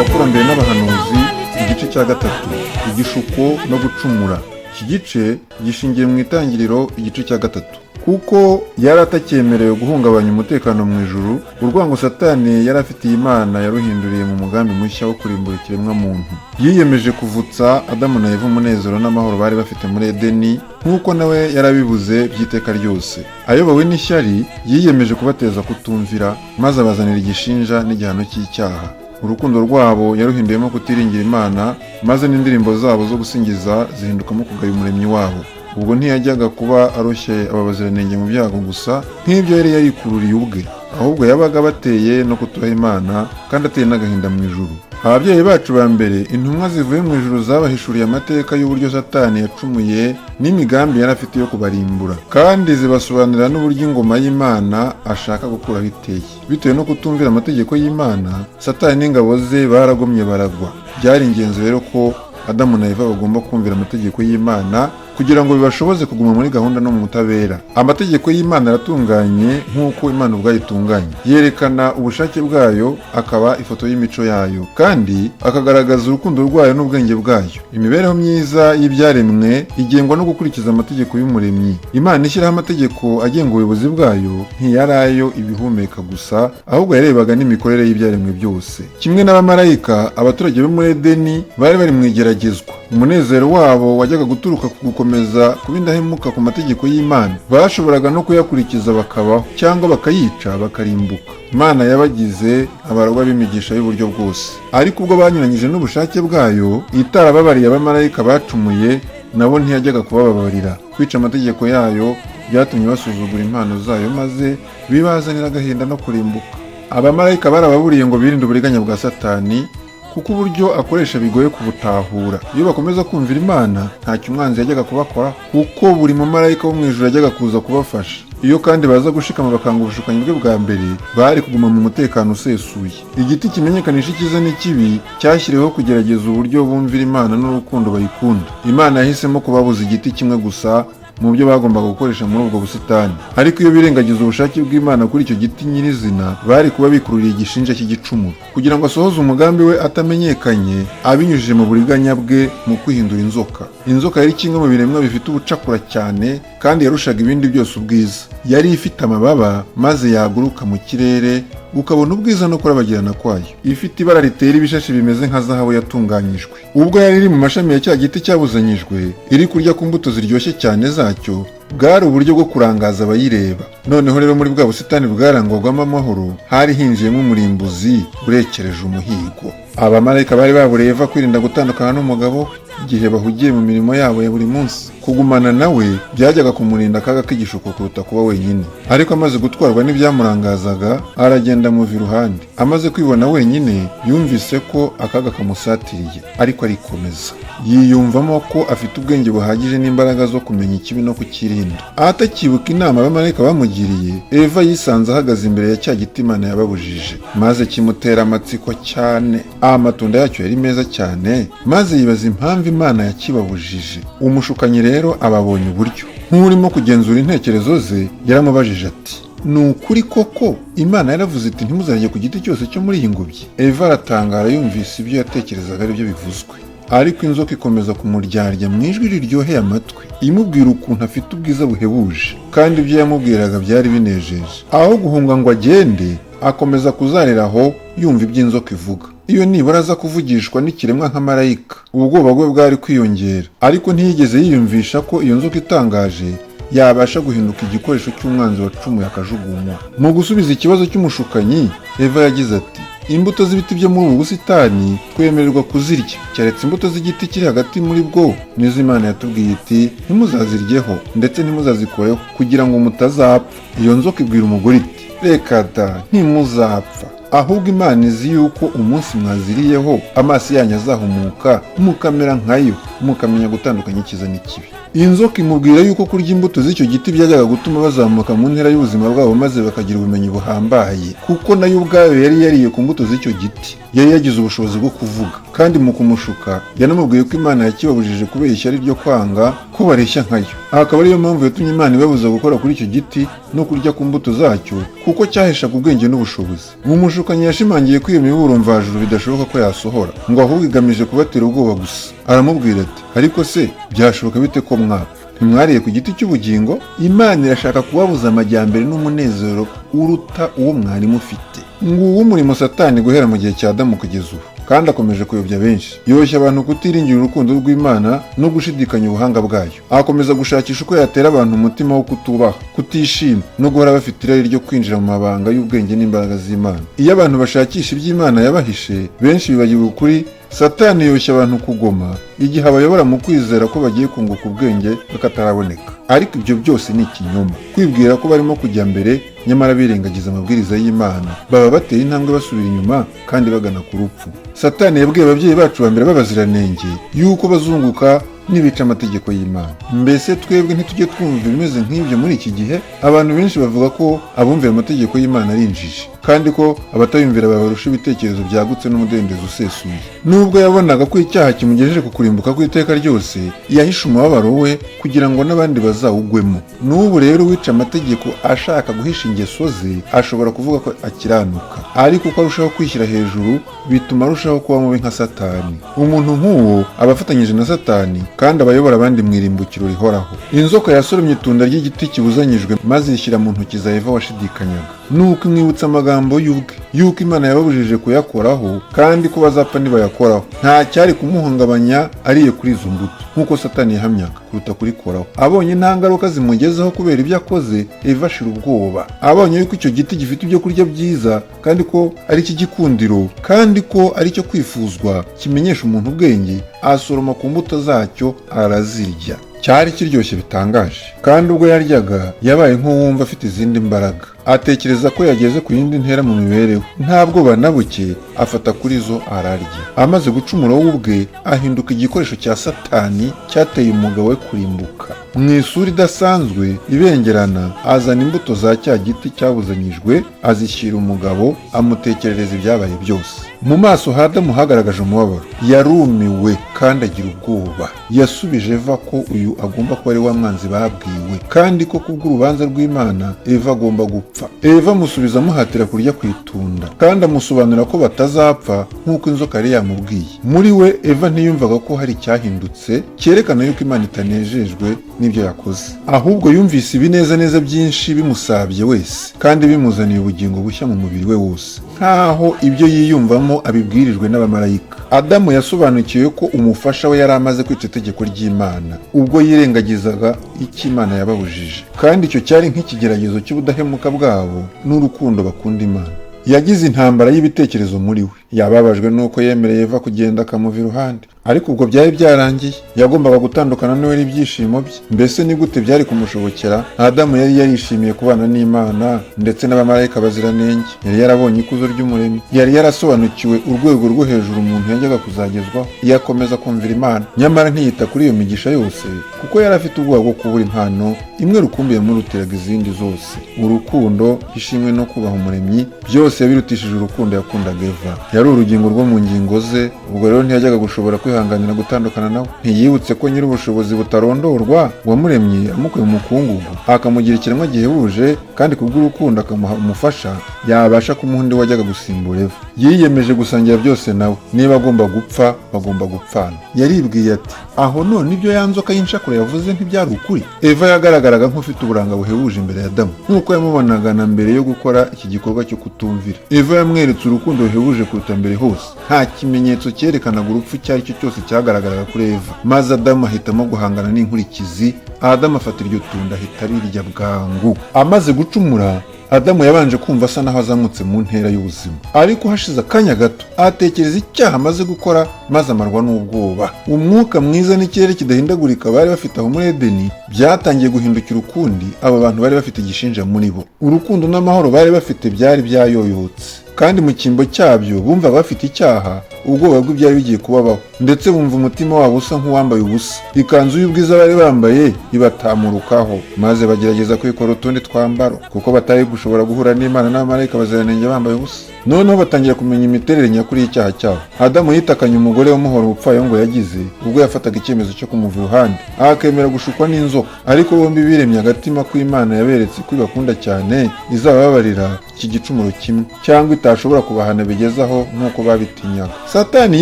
Abakurambere n'abahanuzi, igice cya gatatu, igishuko no gucumura. Iki gice gishingiye mu Itangiriro igice cya gatatu. Kuko yari atakyemerewe guhungabanya umutekano mu ijuru, urwango Satani yari afitiye Imana yaruhinduriye mu mugambi mushya wo kurimbura ikiremwamuntu. Yiyemeje kuvutsa Adamu na Eva umunezero n'amahoro bari bafite muri Edeni, nk'uko nawe yarabibuze by'iteka ryose. Ayobowe n'ishyari, yiyemeje kubateza kutumvira, maze abazanira igishinja n'igihano cy'icyaha. Urukundo rwabo yaruhinduyemo kutiringira Imana, maze n'indirimbo zabo zo gusingiza zihindukamo kugaya Umuremyi wabo. Ubwo ntiyajyaga kuba aroshye aba baziranenge mu byago gusa nk'ibyo yari yarikururiye ubwe, ahubwo yabaga abateye no kutubaha Imana kandi ateye n'agahinda mu ijuru. Ababyeyi bacu ba mbere, intumwa zivuye mu ijuru zabahishuriye amateka y'uburyo Satani yacumuye n'imigambi yari afite yo kubarimbura, kandi zibasobanurira n'uburyo ingoma y'Imana ashaka gukuraho iteye. Bitewe no kutumvira amategeko y'Imana, Satani n'ingabo ze baragomye baragwa. Byari ingenzi rero ko Adamu na Eva bagomba kumvira amategeko y'Imana kugira ngo bibashoboze kuguma muri gahunda no mu butabera. Amategeko y'Imana aratunganye nk'uko Imana ubwayo itunganye. Yerekana ubushake bwayo, akaba ifoto y'imico yayo, kandi akagaragaza urukundo rwayo n'ubwenge bwayo. Imibereho myiza y'ibyaremwe igengwa no gukurikiza amategeko y'Umuremyi. Imana ishyiraho amategeko agenga ubuyobozi bwayo, ntiyari ayo ibihumeka gusa, ahubwo yarebaga n'imikorere y'ibyaremwe byose. Kimwe n'abamarayika, abaturage bo muri Edeni bari bari mu igeragezwa. Umunezero wabo wajyaga guturuka ku gukomeza kuba indahemuka ku mategeko y'Imana. Bashoboraga no kuyakurikiza bakabaho, cyangwa bakayica bakarimbuka. Imana yabagize abaragwa b'imigisha y'uburyo bwose, ariko ubwo banyuranyije n'ubushake bwayo, itarababariye abamarayika bacumuye, nabo ntiyajyaga kubababarira. Kwica amategeko yayo byatumye basuzugura impano zayo, maze bibazanira agahinda no kurimbuka. Abamarayika barababuriye ngo birinde uburiganya bwa Satani, kuko uburyo akoresha bigoye kubutahura. Iyo bakomeza kumvira Imana, ntacyo umwanzi yajyaga kubakora, kuko buri mumarayika wo mu ijuru yajyaga kuza kubafasha. Iyo kandi baza gushikama bakanga ubushukanyi bwe bwa mbere, bari kuguma mu mutekano usesuye. Igiti kimenyekanisha icyiza n'ikibi cyashyiriweho kugerageza uburyo bumvira Imana n'urukundo bayikunda. Imana yahisemo kubabuza igiti kimwe gusa mu byo bagombaga gukoresha muri ubwo busitani, ariko iyo birengagiza ubushake bw'Imana kuri icyo giti nyirizina, bari kuba bikururiye igishinja cy'igicumuro. Kugira ngo asohoze umugambi we atamenyekanye, abinyujije mu buriganya bwe mu kwihindura inzoka. Inzoka yari kimwe mu biremwa bifite ubucakura cyane kandi yarushaga ibindi byose ubwiza. Yari ifite amababa, maze yaguruka mu kirere ukabona ubwiza no kurabagirana kwayo, ifite ibara ritera ibishashi bimeze nka zahabu yatunganyijwe. Ubwo yari iri mu mashami ya cya giti cyabuzanyijwe, iri kurya ku mbuto ziryoshye cyane zacyo, bwari uburyo bwo kurangaza abayireba. Noneho rero, muri bwa busitani bwarangwagamo amahoro hari hinjiyemo umurimbuzi urekereje umuhigo. Abamarayika bari baburiye Eva kwirinda gutandukana n'umugabo we igihe bahugiye mu mirimo yabo ya buri munsi. Kugumana nawe byajyaga kumurinda akaga k'igishuko kuruta kuba wenyine. Ariko amaze gutwarwa n'ibyamurangazaga, aragenda amuva iruhande. Amaze kwibona wenyine, yumvise ko akaga kamusatiriye, ariko arikomeza, yiyumvamo ko afite ubwenge buhagije n'imbaraga zo kumenya ikibi no kukirinda. Atakibuka inama abamarayika bamugiriye, Eva yisanze ahagaze imbere ya cya giti Imana yababujije, maze kimutera amatsiko cyane. Amatunda yacyo yari meza cyane, maze yibaza impamvu Imana yakibabujije. Umushukanyi rero ababonye uburyo, nk'urimo kugenzura intekerezo ze, yaramubajije ati: "Ni ukuri koko Imana yaravuze iti 'Ntimuzarye ku giti cyose cyo muri iyi ngobyi'?" Eva aratangara yumvise ibyo yatekerezaga aribyo bivuzwe, ariko inzoka ikomeza kumuryarya mu ijwi riryoheye amatwi, imubwira ukuntu afite ubwiza buhebuje, kandi ibyo yamubwiraga byari binejeje. Aho guhunga ngo agende, akomeza kuzarira aho yumva ibyo inzoka ivuga. Iyo nibura aza kuvugishwa n'ikiremwa nka marayika, ubwoba bwe bwari kwiyongera, ariko ntiyigeze yiyumvisha ko iyo nzoka itangaje yabasha guhinduka igikoresho cy'umwanzi wacumuye akajugunywa. Mu gusubiza ikibazo cy'umushukanyi, Eva yagize ati: "Imbuto z'ibiti byo muri ubu busitani twemererwa kuzirya, keretse imbuto z'igiti kiri hagati muri bwo, nizo Imana yatubwiye iti 'Ntimuzaziryeho, ndetse ntimuzazikoreho, kugira ngo mutazapfa.'" Iyo nzoka ibwira umugore iti: "Reka da, ntimuzapfa. Ahubwo Imana izi yuko umunsi mwaziriyeho amaso yanyu azahumuka, mukamera nkayo, mukamenya gutandukanya icyiza n'ikibi." Iyi nzoka imubwira yuko kurya imbuto z'icyo giti byajyaga gutuma bazamuka mu ntera y'ubuzima bwabo, maze bakagira ubumenyi buhambaye, kuko nayo ubwayo yari yariye ku mbuto z'icyo giti. Yari yagize ubushobozi bwo kuvuga, kandi mu kumushuka yanamubwiye ko Imana yakibabujije kubera ishyari ryo kwanga ko bareshya nkayo. Aha akaba ariyo mpamvu yatumye Imana ibabuza gukora kuri icyo giti no kurya ku mbuto zacyo, kuko cyaheshaga ubwenge n'ubushobozi. Umushukanyi yashimangiye ko iyo miburo mvajuru bidashoboka ko yasohora, ngo ahubwo igamije kubatera ubwoba gusa. Aramubwira ati: "Ariko se byashoboka bite ko mwapfa? Ntimwariye ku giti cy'ubugingo?" Imana irashaka kubabuza amajyambere n'umunezero uruta uwo mwari mufite. Nguwo umurimo Satani guhera mu gihe cya Adamu kugeza ubu, kandi akomeje kuyobya benshi. Yoshya abantu kutiringira urukundo rw'Imana no gushidikanya ubuhanga bwayo. Akomeza gushakisha uko yatera abantu umutima wo kutubaha, kutishima no guhora bafite irari ryo kwinjira mu mabanga y'ubwenge n'imbaraga z'Imana. Iyo abantu bashakisha iby'Imana yabahishe, benshi bibagirwa ukuri. Satani yoshya abantu kugoma igihe abayobora mu kwizera ko bagiye kunguka ubwenge bw'akataraboneka, ariko ibyo byose ni ikinyoma. Kwibwira ko barimo kujya mbere nyamara birengagiza amabwiriza y'Imana, baba bateye intambwe basubira inyuma kandi bagana ku rupfu. Satani yabwiye ababyeyi bacu ba mbere b'abaziranenge yuko bazunguka nibica amategeko y'Imana. Mbese twebwe ntitujye twumva ibimeze nk'ibyo muri iki gihe? Abantu benshi bavuga ko abumvira amategeko y'Imana ari injiji, kandi ko abatayumvira babarusha ibitekerezo byagutse n'umudendezo usesuye. Nubwo yabonaga ko icyaha kimugejeje ku kurimbuka kw'iteka ryose, yahishe umubabaro we kugira ngo n'abandi bazawugwemo. N'ubu rero, uwica amategeko ashaka guhisha ingeso ze ashobora kuvuga ko akiranuka, ariko uko arushaho kwishyira hejuru bituma arushaho kuba mubi nka Satani. Umuntu nk'uwo aba afatanyije na Satani kandi aba ayobora abandi mu irimbukiro rihoraho. Inzoka yasoromye itunda ry'igiti kibuzanyijwe maze ishyira mu ntoki za Eva washidikanyaga, nuko imwibutsa amagambo y'ubwe yuko Imana yababujije kuyakoraho kandi ko bazapfa nibayakoraho. Nta cyari kumuhungabanya ariye kuri izo mbuto nk'uko Satani yahamyaga kuruta kurikoraho. Abonye nta ngaruka zimugezeho kubera ibyo akoze, Eva ashira ubwoba. Abonye yuko icyo giti gifite ibyo kurya byiza, kandi ko ari icy'igikundiro, kandi ko ari icyo kwifuzwa, kimenyesha umuntu ubwenge, asoroma ku mbuto zacyo arazirya. Cyari kiryoshye bitangaje, kandi ubwo yaryaga yabaye nk'uwumva afite izindi mbaraga, atekereza ko yageze ku yindi ntera mu mibereho. Nta bwoba na buke, afata kuri zo ararya. Amaze gucumura, we ubwe ahinduka igikoresho cya Satani cyateye umugabo we kurimbuka. Mu isura idasanzwe ibengerana, azana imbuto za cya giti cyabuzanyijwe, azishyira umugabo, amutekerereza ibyabaye byose. Mu maso ha Adamu hagaragaje umubabaro. Yarumiwe kandi agira ubwoba. Yasubije Eva ko uyu agomba kuba ari wa mwanzi babwiwe, kandi ko kubw'urubanza rw'Imana Eva agomba gupfa. Eva amusubiza amuhatira kurya ku itunda, kandi amusobanurira ko batazapfa nk'uko inzoka yari yamubwiye. Muri we, Eva ntiyumvaga ko hari icyahindutse cyerekana yuko Imana itanejejwe n'ibyo yakoze. Ahubwo yumvise ibinezaneza byinshi bimusabye wese kandi bimuzaniye ubugingo bushya mu mubiri we wose, nk'aho ibyo yiyumvamo abibwirijwe n'abamarayika. Adamu yasobanukiwe ko umufasha we yari amaze kwica itegeko ry'Imana ubwo yirengagizaga icyo Imana yababujije, kandi icyo cyari nk'ikigeragezo cy'ubudahemuka bwabo n'urukundo bakunda Imana. Yagize intambara y'ibitekerezo muri we. Yababajwe n'uko yemereye Eva kugenda akamuva iruhande, ariko ubwo byari byarangiye. Yagombaga gutandukana n'uwari ibyishimo bye. Mbese ni gute byari kumushobokera? Adamu yari yarishimiye kubana n'Imana ndetse n'abamarayika baziranenge. Yari yarabonye ikuzo ry'Umuremyi. Yari yarasobanukiwe urwego rwo hejuru umuntu yajyaga kuzagezwaho iyo akomeza kumvira Imana. Nyamara ntiyita kuri iyo migisha yose, kuko yari afite ubwoba bwo kubura impano imwe rukumbi yamurutiraga izindi zose: urukundo, ishimwe no kubaha Umuremyi. Byose yabirutishije urukundo yakundaga Eva. Yari urugingo rwo mu ngingo ze, ubwo rero ntiyajyaga gushobora kwihanganira gutandukana nawe. Ntiyibutse ko Nyir'ubushobozi butarondorwa wamuremye amukuye mu mukungugu akamugira ikiremwa gihebuje, kandi kubw'urukundo akamuha umufasha, yabasha kumuha undi wajyaga gusimbura Eva. Yiyemeje gusangira byose nawe. Niba agomba gupfa, bagomba gupfana. Yaribwiye ati: "Aho none ibyo ya nzoka y'inshakura yavuze ntibyari ukuri?" Eva yagaragaraga nk'ufite uburanga buhebuje imbere ya Adamu, nk'uko yamubonaga na mbere yo gukora iki gikorwa cyo kutumvira. Eva yamweretse urukundo ruhebuje kuruta mbere hose. Nta kimenyetso cyerekanaga urupfu icyo ari cyo cyose cyagaragaraga kuri Eva, maze Adamu ahitamo guhangana n'inkurikizi. Adamu afata iryo tunda, ahita arirya bwangu. Amaze gucumura, Adamu yabanje kumva asa naho azamutse mu ntera y'ubuzima, ariko hashize akanya gato atekereza icyaha amaze gukora, maze amarwa n'ubwoba. Umwuka mwiza n'ikirere kidahindagurika bari bafite aho muri Edeni byatangiye guhindukira ukundi. Aba bantu bari bafite igishinja muri bo. Urukundo n'amahoro bari bafite byari byayoyotse, kandi mu cyimbo cyabyo bumvaga bafite icyaha. Ubwoba bw'ibyari bigiye kubabaho, ndetse bumva umutima wabo usa nk'uwambaye ubusa. Ikanzu y'ubwiza bari bambaye ibatamurukaho, maze bagerageza kwikora utundi twambaro, kuko batari gushobora guhura n'Imana n'abamarayika baziranenge bambaye ubusa. Noneho batangira kumenya imiterere nyakuri y'icyaha cyabo. Adamu yitakanye umugore umuhora ubupfayongo yagize ubwo yafataga icyemezo cyo kumuva iruhande, akemera gushukwa n'inzoka. Ariko bombi biremye agatima ko Imana yaberetse ko ibakunda cyane, izabababarira iki gicumuro kimwe, cyangwa itashobora kubahana bigezaho nk'uko babitinyaga. Satani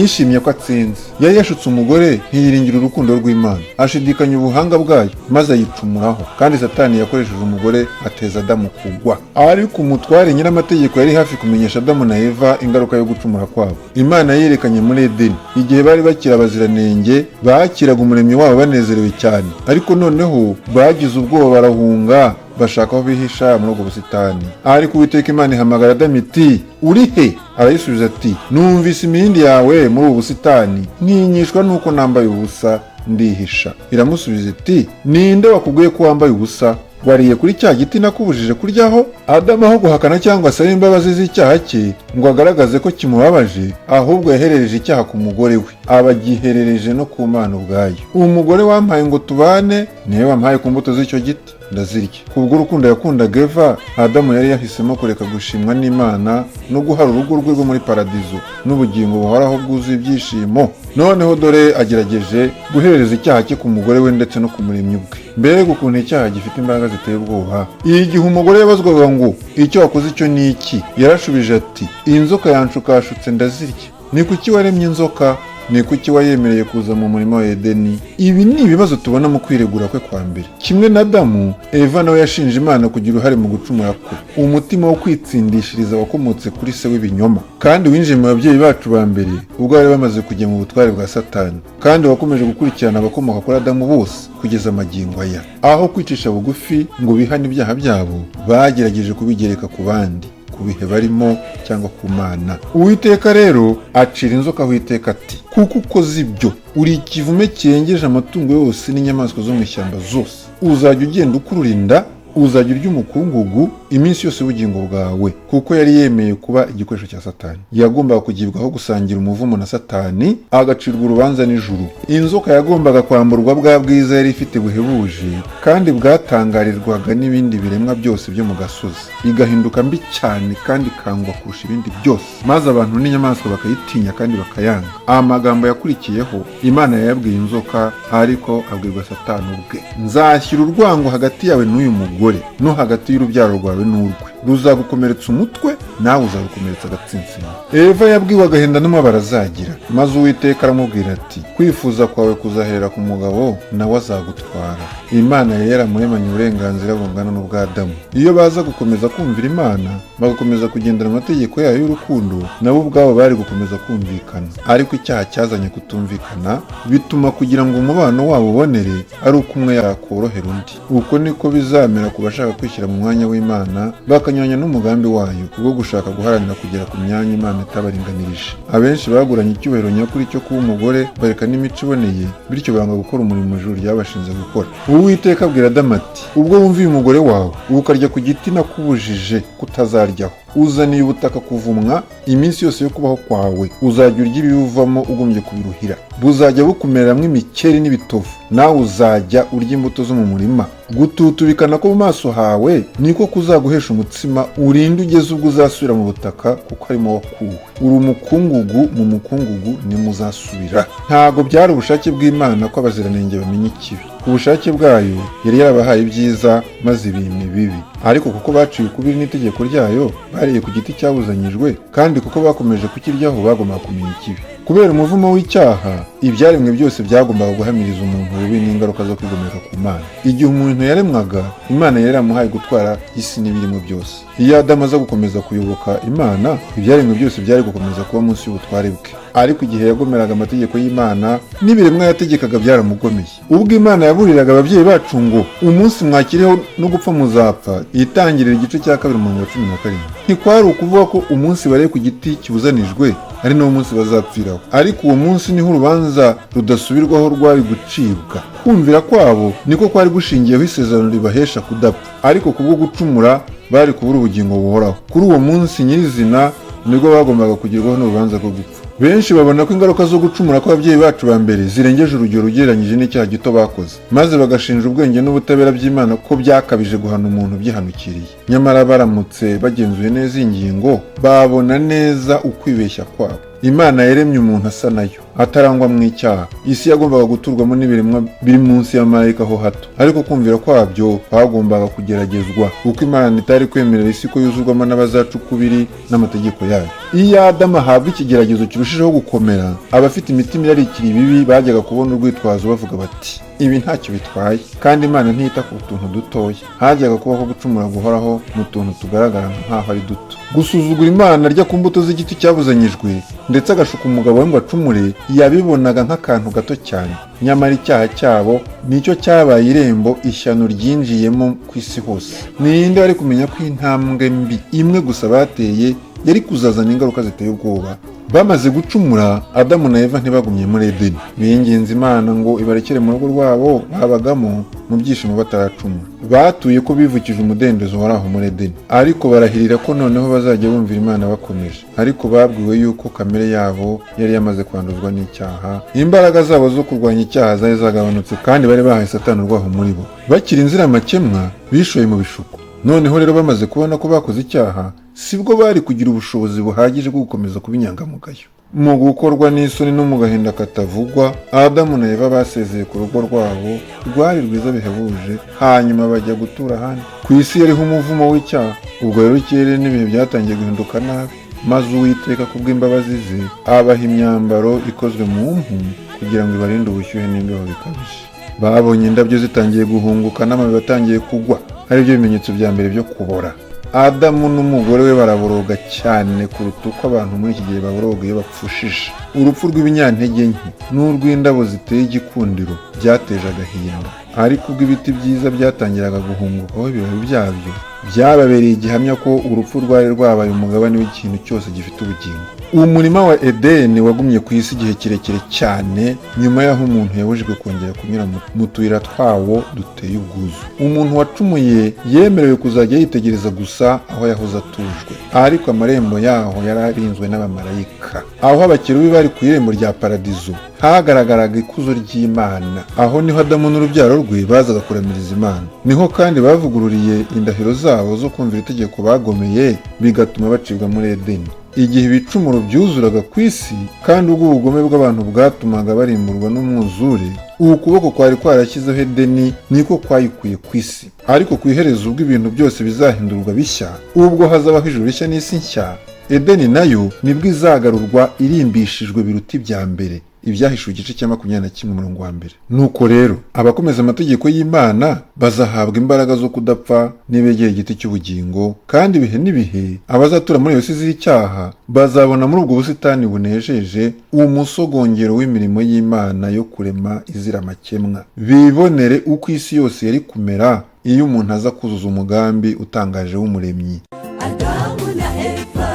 yishimye ko atsinze. Yari yashutse umugore, ntiyiringira urukundo rw'Imana, ashidikanya ubuhanga bwayo, maze ayicumuraho. Kandi Satani yakoresheje umugore ateza Adamu kugwa. Ariko umutware nyir'amategeko yari hafi kumenyesha Adamu na Eva ingaruka yo gucumura kwabo. Imana yerekanye muri Edeni igihe bari bakiri abaziranenge, bakiraga Umuremyi wabo banezerewe cyane. Ariko noneho bagize ubwoba, barahunga, bashaka aho bihisha muri ubwo busitani. Ariko Uwiteka Imana ihamagara Adamu iti: "Uri he?" Arayisubiza ati: "Numvise imirindi yawe muri ubu busitani, ntinyishwa nuko nambaye ubusa, ndihisha." Iramusubiza iti: "Ninde wakubwiye ko wambaye ubusa? Wariye kuri cya giti nakubujije kuryaho?" Adamu aho guhakana cyangwa asabe imbabazi z'icyaha cye ngo agaragaze ko kimubabaje, ahubwo yaherereje icyaha ku mugore we, aba agiherereje no ku Mana ubwayo. "Umugore wampaye ngo tubane niwe wampaye ku mbuto z'icyo giti, ndazirya." Kubw'urukundo yakundaga Eva, Adamu yari yahisemo kureka gushimwa n'Imana no guhara urugo rwe rwo muri paradizo n'ubugingo buhoraho bwuzuye ibyishimo. Noneho dore agerageje guhereza icyaha cye ku mugore we ndetse no ku Muremyi ubwe. Mbega ukuntu icyaha gifite imbaraga ziteye ubwoba! Igihe umugore yabazwaga ngo: "Icyo wakoze icyo ni iki?" yarashubije ati: "Inzoka yanshukashutse, ndazirya." Ni kuki waremye inzoka? Ni kuki wayemereye kuza mu murima wa Edeni? Ibi ni ibibazo tubona mu kwiregura kwe kwa mbere. Kimwe na Adamu, Eva nawe yashinje Imana kugira uruhare mu gucumura kwe. Umutima wo kwitsindishiriza wakomotse kuri se w'ibinyoma, kandi winjiye mu babyeyi bacu ba mbere ubwo bari bamaze kujya mu butware bwa Satani, kandi wakomeje gukurikirana abakomoka kuri Adamu bose kugeza amagingo aya. Aho kwicisha bugufi ngo bihane ibyaha byabo, bagerageje kubigereka ku bandi, ku bihe barimo cyangwa ku Mana. Uwiteka rero acira inzoka aho iteka ati: "Kuko ukoze ibyo, uri ikivume kirengeje amatungo yose n'inyamaswa zo mu ishyamba zose. Uzajya ugenda ukurura inda, uzajya urya umukungugu iminsi yose y'ubugingo bwawe." Kuko yari yemeye kuba igikoresho cya Satani, yagombaga kugibwaho gusangira umuvumo na Satani, agacirwa urubanza n'ijuru. Inzoka yagombaga kwamburwa bwa bwiza yari ifite buhebuje kandi bwatangarirwaga n'ibindi biremwa byose byo mu gasozi, igahinduka mbi cyane kandi ikangwa kurusha ibindi byose, maze abantu n'inyamaswa bakayitinya kandi bakayanga. Amagambo yakurikiyeho Imana yayabwiye inzoka, ariko abwirwa Satani ubwe: "Nzashyira urwango hagati yawe n'uyu mugore, no hagati y'urubyaro rwawe n'urwe. Ruzagukomeretsa umutwe, nawe uzarukomeretsa agatsinsino." Eva yabwiwe agahinda n'umubabaro azagira. Maze Uwiteka aramubwira ati: "Kwifuza kwawe kuzahera ku mugabo, nawe azagutwara." Imana yari yaramuremanye uburenganzira bungana n'ubwa Adamu. Iyo baza gukomeza kumvira Imana, bagakomeza kugendera amategeko yayo y'urukundo, nabo ubwabo bari gukomeza kumvikana. Ariko icyaha cyazanye kutumvikana, bituma kugira ngo umubano wabo ubonere ari uko umwe yakorohera undi. Uko niko bizamera ku bashaka kwishyira mu mwanya w'Imana, bakanyuranya n'umugambi wayo kubwo gushaka guharanira kugera ku myanya Imana itabaringanirije. Abenshi baguranye icyubahiro nyakuri cyo kuba umugore, bareka n'imico iboneye, bityo banga gukora umurimo ijuru ryabashinze gukora. Uwiteka abwira Adamu ati: "Ubwo wumviye umugore wawe, ukarya ku giti nakubujije kutazaryaho, uzaniye ubutaka kuvumwa iminsi yose yo kubaho kwawe. Uzajya urya ibibuvamo ugombye kubiruhira, buzajya bukumereramo imikeri n'ibitovu, nawe uzajya urya imbuto zo mu murima. Gututubikana ko mu maso hawe niko kuzaguhesha umutsima, urinde ugeze ubwo uzasubira mu butaka, kuko arimo wakuwe. Uri umukungugu, mu mukungugu nimuzasubira." Ntabwo byari ubushake bw'Imana ko abaziranenge bamenya ikibi. Ku bushake bwayo yari yarabahaye ibyiza, maze ibintu bibi. Ariko kuko baciye ukubiri n'itegeko ryayo, bariye ku giti cyabuzanyijwe, kandi kuko bakomeje kukiryaho, bagombaga kumenya ikibi. Kubera umuvumo w'icyaha, ibyaremwe byose byagombaga guhamiriza umuntu ububi n'ingaruka zo kwigomeka ku Mana. Igihe umuntu yaremwaga, Imana yari yaramuhaye gutwara isi n'ibirimo byose. Iyo Adamu aza gukomeza kuyoboka Imana, ibyaremwe byose byari gukomeza kuba munsi y'ubutware bwe. Ariko igihe yagomeraga amategeko y'Imana, n'ibiremwa yategekaga byaramugomeye. Ubwo Imana yaburiraga ababyeyi bacu ngo: "Umunsi mwakiriho no gupfa muzapfa", Itangiriro igice cya 2 umurongo wa 17, ntikwari ukuvuga ko umunsi bariye ku giti kibuzanijwe ari nawo munsi bazapfiraho, ariko uwo munsi niho urubanza rudasubirwaho rwari gucibwa. Kumvira kwabo niko kwari gushingiyeho isezerano ribahesha kudapfa, ariko kubwo gucumura bari kubura ubugingo buhoraho. Kuri uwo munsi nyirizina nibwo bagombaga kugerwaho n'urubanza rwo gupfa. Benshi babona ko ingaruka zo gucumura kw'ababyeyi bacu ba mbere zirengeje urugero ugereranyije n'icyaha gito bakoze, maze bagashinja ubwenge n'ubutabera by'Imana ko byakabije guhana umuntu byihanukiriye. Nyamara baramutse bagenzuye neza iyi ngingo, babona neza ukwibeshya kwabo. Imana yaremye umuntu asa nayo, atarangwa mu icyaha. Isi yagombaga guturwamo n'ibiremwa biri munsi ya marayika ho hato, ariko kumvira kwabyo kwagombaga kugeragezwa, kuko Imana itari kwemerera isi ko yuzurwamo n'abazaca ukubiri n'amategeko yayo. Iyo Adamu ahabwa ikigeragezo kirushijeho gukomera, abafite imitima irarikira ibibi bajyaga kubona urwitwazo bavuga bati: "Ibi ntacyo bitwaye, kandi Imana ntiyita ku tuntu dutoya." Hajyaga kubaho gucumura guhoraho mu tuntu tugaragara nk'aho ari duto. Gusuzugura Imana arya ku mbuto z'igiti cyabuzanyijwe, ndetse agashuka umugabo we ngo acumure, yabibonaga nk'akantu gato cyane. Nyamara icyaha cyabo nicyo cyabaye irembo ishyano ryinjiyemo ku isi hose. Ninde wari kumenya ko intambwe mbi imwe gusa bateye yari kuzazana ingaruka ziteye ubwoba? Bamaze gucumura, Adamu na Eva ntibagumye muri Edeni. Binginze Imana ngo ibarekere mu rugo rwabo babagamo mu byishimo bataracumura. Batuye ko bivukije umudendezo wari aho muri Edeni, ariko barahirira ko noneho bazajya bumvira Imana bakomeje. Ariko babwiwe yuko kamere yabo yari yamaze kwanduzwa n'icyaha, imbaraga zabo zo kurwanya icyaha zari zagabanutse, kandi bari bahaye Satani urwaho muri bo. Bakiri inziramakemwa, bishoye mu bishuko. Noneho rero bamaze kubona ko bakoze icyaha, sibwo bari kugira ubushobozi buhagije bwo gukomeza kuba inyangamugayo. Mu gukorwa n'isoni no mu gahinda katavugwa, Adamu na Eva basezeye ku rugo rwabo rwari rwiza bihebuje, hanyuma bajya gutura ahandi ku isi yariho umuvumo w'icyaha. Ubwo rero ikirere n'ibihe byatangiye guhinduka nabi, maze Uwiteka kubw'imbabazi ze abaha imyambaro ikozwe mu mpu kugira ngo ibarinde ubushyuhe n'imbeho bikabije. Babonye indabyo zitangiye guhunguka n'amababi atangiye kugwa, aribyo bimenyetso bya mbere byo kubora. Adamu n'umugore we baraboroga cyane kuruta uko abantu muri iki gihe baboroga iyo bapfushije. Urupfu rw'ibinyantege nke n'urw'indabo ziteye igikundiro byateje agahinda, ariko ubwo ibiti byiza byatangiraga guhungukaho ibibabi byabyo, byababereye igihamya ko urupfu rwari rwabaye umugabane w'ikintu cyose gifite ubugingo. Umurima wa Edeni wagumye ku isi igihe kirekire cyane nyuma y'aho umuntu yabujijwe kongera kunyura mu tuyira twawo duteye ubwuzu. Umuntu wacumuye yemerewe kuzajya yitegereza gusa aho yahoze atujwe, ariko amarembo yaho yari arinzwe n'abamarayika. Aho abakerubi bari ku irembo rya paradizo, hagaragaraga ikuzo ry'Imana. Aho niho Adamu n'urubyaro rwe bazaga kuramiriza Imana. Niho kandi bavugururiye indahiro zabo zo kumvira itegeko bagomeye, bigatuma bacibwa muri Edeni. Igihe ibicumuro byuzuraga ku isi, kandi ubwo ubugome bw'abantu bwatumaga barimburwa n'umwuzure, ubu kuboko kwari kwarashyizeho Edeni niko kwayikuye ku isi. Ariko ku iherezo, ubwo ibintu byose bizahindurwa bishya, ubwo hazabaho ijuru rishya n'isi nshya, Edeni nayo nibwo izagarurwa irimbishijwe biruta ibya mbere. Ibyahishuwe igice cya 21 umurongo wa 1. Nuko rero abakomeza amategeko y'Imana bazahabwa imbaraga zo kudapfa n'ibegera igiti cy'ubugingo, kandi ibihe n'ibihe abazatura muri iyo si z'icyaha bazabona muri ubwo busitani bunejeje umusogongero w'imirimo y'Imana yo kurema izira amakemwa, bibonere uko isi yose yari kumera iyo umuntu aza kuzuza umugambi utangaje w'Umuremyi. Adamu na Eva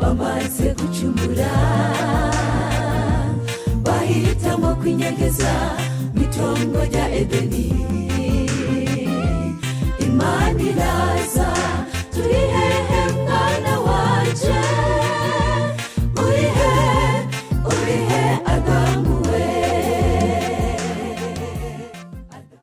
bamaze gucumura, bahitamo kwinyegeza mu itongo rya Edeni.